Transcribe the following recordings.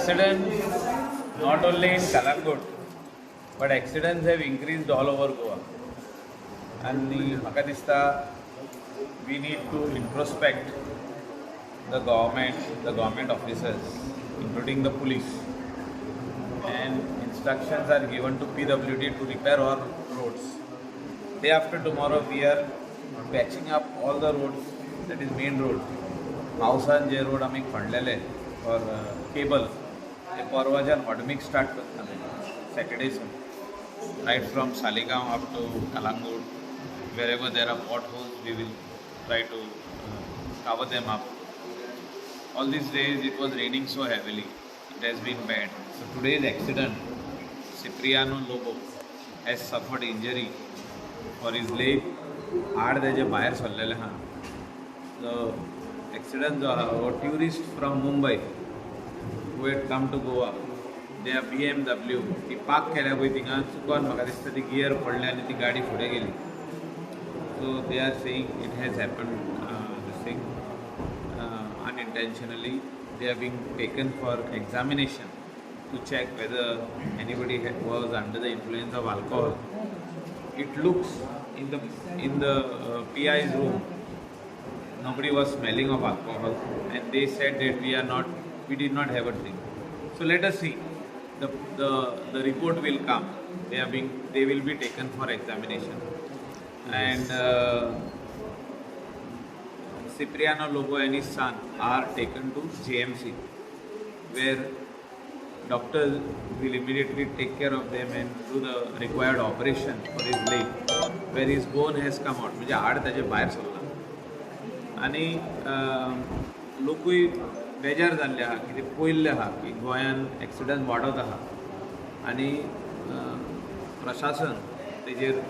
Accidents not only in Calangute but accidents have increased all over Goa. आनी म्हाका दिसता we need to introspect the government, the government officers, including the police, and instructions are given to PWD to repair all roads. Day after tomorrow we are patching up all the roads, that is main road. मावसान J road आमी खणलेले for cable ते परवाच्यान hot mix start करतले सॅटर्डेसून, right from Saligao up to Calangute, wherever there are potholes we will try to cover them up. All these days it was raining so heavily, it has been bad. So today's accident, Cipriano Lobo has suffered injury for his leg, हाड तेजे भायर सरलेलें आहा. So accident जो आहा हो tourist from Mumbai who had come to Goa, they are BMW ती park केल्या पळय थिंगा चुकोन म्हाका दिसता ती गियर पडले आनी ती गाडी फुडें गेली. So they are saying it has happened this thing unintentionally. They are being taken for examination to check whether anybody was under the influence of alcohol. It looks in the PI's room, nobody was smelling of alcohol, and they said that we did not have a drink. So let us see. The report will come. They will be taken for examination. And Cipriano Lobo and his son are taken to JMC, where doctors will immediately take care of them and do the required operation for his leg, where his bone has come out. म्हणजे हाड ताजे भायर सरला. आनी लोकूय बेजार जाल्ले आहा, कितें पळयल्लें आहा की गोंयान एक्सिडंट वाडत आहा आनी प्रशासन तेजेर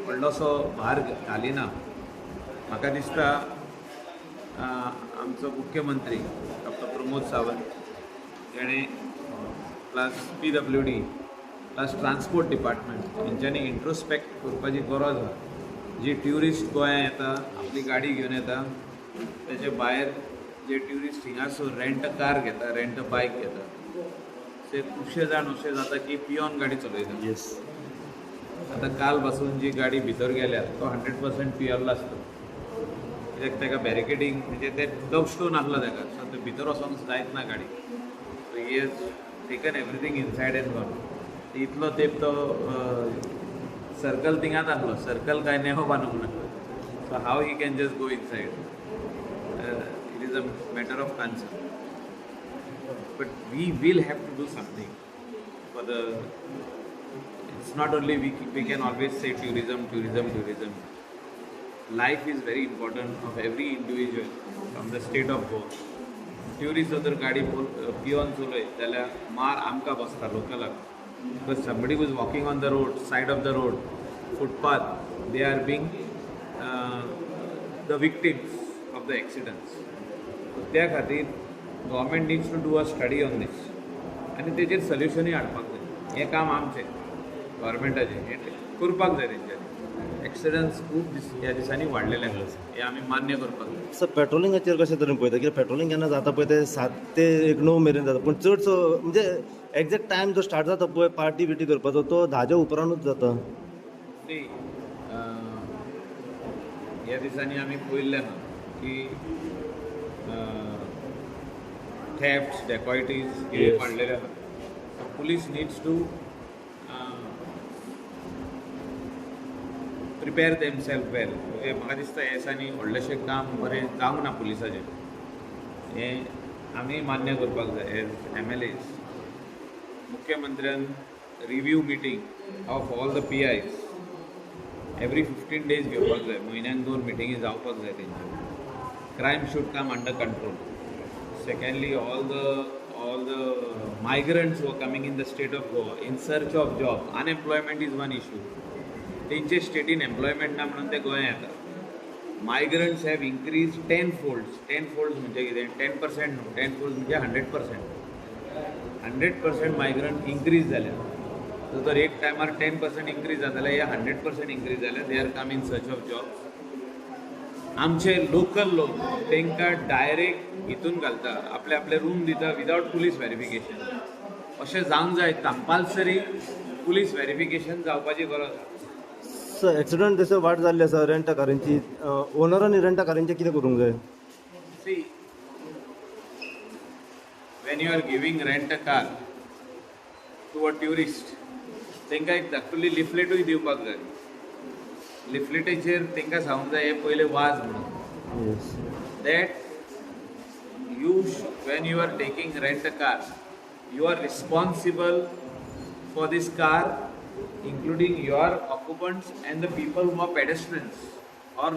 व्हडलोसो भार घालिना. म्हाका दिसता आमचो मुख्यमंत्री डॉक्टर प्रमोद सावंत जेणें plus PWD plus transport department हेंच्यांनी इंट्रोस्पेक्ट करपाची गरज आहा. जी ट्युरिस्ट गोंयांत येता, आपली गाडी घेवन येता, तेचे भायर जे ट्युरिस्ट हिंगासून रेंट कार घेता, रेंट बायक घेता, ते खुबशे जाण अशें जाता की पियोन गाडी चलयता. येस. आतां काल पासून जी गाडी भितर गेल्या तो 100% पियल्लो आसता, कित्याक ताका बॅरिकेडींग म्हणजे ते डबस्टोन आसलो ताका, सो ते भितर वचोंक जायत ना गाडी. So he has taken everything inside and gone. इतलो तेंप तो सर्कल थिंगाच आसलो, सर्कल कांय नेहो बांदूंक ना. So how he can just go inside, it is a matter of concern. But we will have to do something for the. It's not only we can always say tourism, tourism, tourism. Life is very important of every individual from the state of Goa. Tourist जर गाडी पियोन चलयत जाल्यार मार आमकां बसता लोकलाक, because somebody was walking on the road, side of the road, footpath, they are being the victims of the accidents. त्या खातीर government needs to do a study on this आनी तेजेर सोल्युशनूय हाडपाक जाय. हें काम आमचें गव्हर्मेंटाचें, हें करपाक जाय तेंच्यांनी. एक्सिडंट्स खूब ह्या दिसांनी वाडलेले आसा, हें आमी मान्य करपाक जाय. सर, पेट्रोलिंगाचेर कशें तरेन पळयता? कित्याक पेट्रोलिंग केन्ना जाता पळय ते 7 ते 9 मेरेन जाता, पूण चडसो म्हणजे एग्जॅक्ट टायम जो स्टार्ट जाता पळय पार्टी बिटी करपाचो तो 10च्या उपरांतूच जाता. सी, ह्या दिसांनी आमी पळयल्लें आहा की थेफ्ट्स, डेकॉयटीज हे वाडलेले आहा. Police needs to prepare themself well. म्हणजे म्हाका दिसता ह्या दिसांनी व्हडलेशें काम बरें जावंक ना पुलिसाचें, हें आमी मान्य करपाक जाय एज MLAs. मुख्यमंत्र्यान review meeting of all the PIs every 15 days घेवपाक जाय, म्हयन्याक 2 मिटिंगी जावपाक जाय तेंच्यो. Crime should come under control. Secondly, all the migrants who are coming in the state of Goa in search of job, unemployment is one issue. तेंचे स्टेटीन employment ना म्हणून ते गोंयांत येतात. Migrants have increase 10 folds. 10 folds म्हणजे कितें? 10% न्हू, 10 folds म्हणजे 100%. 100% मायग्रंट इन्क्रीज जाल्या. सो जर एक टायमार 10% इन्क्रीज जाता जाल्यार हे 100% इन्क्रीज जाल्या. They are come in search of jobs. आमचे लोकल लोक तांकां डायरेक्ट हितून घालता, आपले आपले रूम दिता विदावट पुलीस व्हेरिफिकेशन. अशें जावंक जाय, कंपल्सरी पुलीस व्हेरिफिकेशन जावपाची गरज आसा. सर, एक्सिडंट जशे वाड जाल्ली आसा रेंट कारांची, ओनरांनी रेंट कारांचें कितें करूंक जाय? See, when you are giving rent a car to a tourist, तांकां एक धाकटुली लिफलेटूय दिवपाक जाय. लिफलेटीचेर तांकां सांगूंक जाय हें पयलें वाज म्हणून, that you when you are taking rent a car, you are responsible for this car, including your occupants and the people who are pedestrians or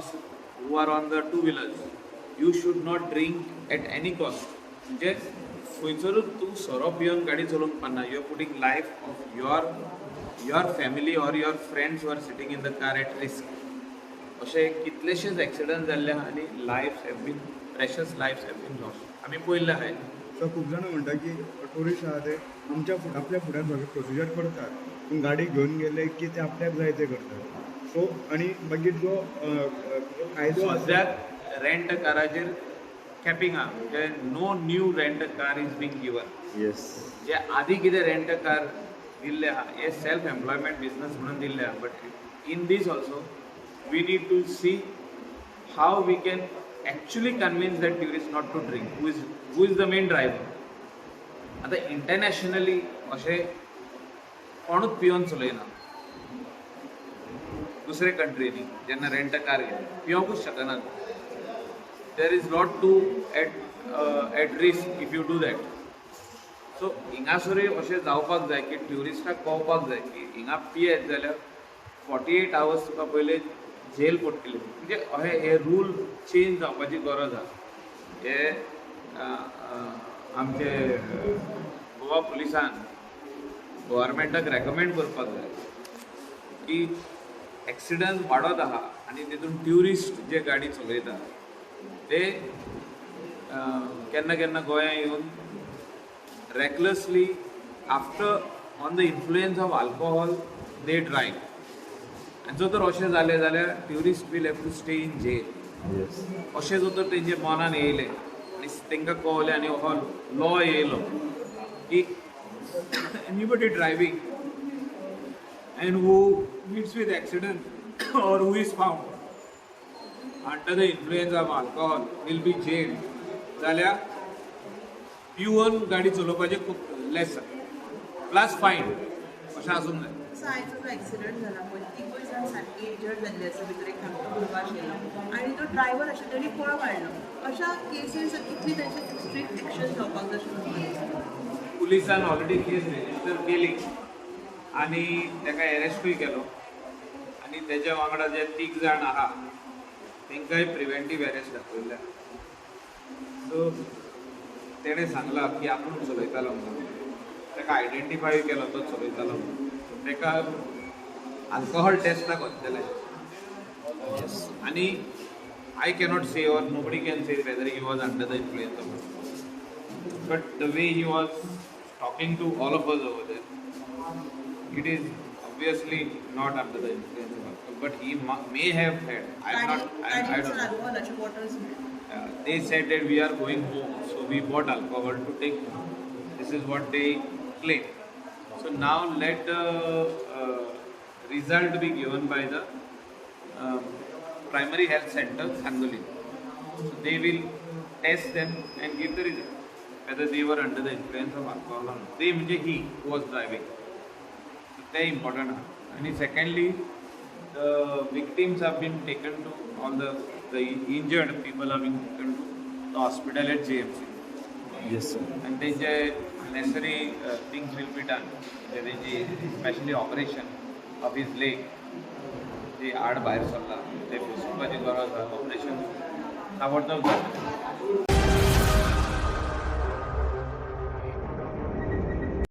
who are on the two wheelers. You should not drink at any cost. म्हणजे खंयसरूच तूं सोरो पिवन गाडी चलोवंक पाना. You are putting life of your family or your friends who are sitting in the car at risk. अशे कितलेशेच एक्सिडंट जाल्ले आहा आनी life have been precious life have been lost, आमी पळयल्ले आहाय. सो खूब जाणां म्हणटा की टुरिस्ट आहा ते आमच्या आपल्या फुड्यान सगळें प्रोसिजर करतात, पूण गाडी घेवन गेले की ते आपल्याक जाय ते करतात. सो आनी मागीर जो कायदो आसा, सद्याक रेंट काराचेर कॅपिंग आहा, म्हणजे no new rent car is being given. जे आदी कितें रेंट कार दिल्ले आहा, हे सेल्फ एम्प्लॉयमेंट बिजनस म्हणून दिल्ले आहा, but in this also we need to see how we can actually convince that tourist not to drink, who is the main driver. आतां internationally अशें कोणूच पिवन चलयना. दुसरे कंट्रीनी जेन्ना रेंट कार घेता पिवंकूच शकना. There is lot to at risk if you do that. So हिंगासरूय अशें जावपाक जाय की ट्युरिस्टाक कळपाक जाय की हिंगा पियेत जाल्यार 48 आवर्स तुका पयले जेल पडटली. म्हणजे अशें हे रूल चेंज जावपाची गरज आसा. हे आमचे गोवा पुलिसान गव्हर्मेंटाक रेकमेंड करपाक जाय की एक्सिडंट वाडत आहा आनी तितून ट्युरिस्ट जे गाडी चलयता ते केन्ना केन्ना गोंया येवन recklessly after on the influence of alcohol they drive. आनी जर तर अशें जालें जाल्यार tourist will have to stay in jail. अशें जर तर तेंच्या मनान येयलें आनी तांकां कळलें आनी हो लॉ येयलो की anybody driving and who meets with accident or who is found under the influence of alcohol will be jailed, जाल्यार पिवन गाडी चलोवपाचें खूब लेस जाता, प्लस फायन अशें आसूंक जाय. सो आयचो जो एक्सिडंट जाला पळय, तिगूय जाण सारकी इंजर्ड जाल्ले आसा, भितर एक धाकटो भुरगो आशिल्लो आनी तो ड्रायव्हर आशिल्लो तेणी पळ काडलो. अशा केसीस कितली तेंचे स्ट्रिक्ट एक्शन जावपाक जाय अशें तुमकां दिसता? पुलिसान ऑलरेडी केस रेजिस्टर केली आनी ताका एरेस्टूय केलो आनी तेज्या वांगडा जे तीग जाण आहा तांकांय प्रिवेंटीव एरेस्ट दाखयल्ले. सो तेणें सांगलां की आपूण चलयतालो म्हणून, ताका आयडेंटिफाय केलो तो चलयतालो म्हणून. ताका अल्कोहोल टेस्टाक वतले आनी I cannot say or nobody can say whether he was under the influence of, but the way he was talking to all of us over there, it is obviously not under the influence of alcohol, but he may have had. I'm not. I don't know. अल्कोहोलाचे bottles मेळ्ळे. They said that we are going home, so we bought alcohol to take home. This is what they claim. So now let the result be given by the primary health center, Candolim. So they will test them and give the result whether they were under the influence of alcohol or not. They म्हणजे he who was driving. So ते important आहा. आणि secondly, the victims have been taken to all the injured people have been taken to the hospital at JMC. Yes sir. And तेंचे necessary things will be done. म्हणजे तेंची specially operation of his leg जी आड भायर सरला ते बसोवपाची गरज आहा, ऑपरेशन ताबडतोब जातलें.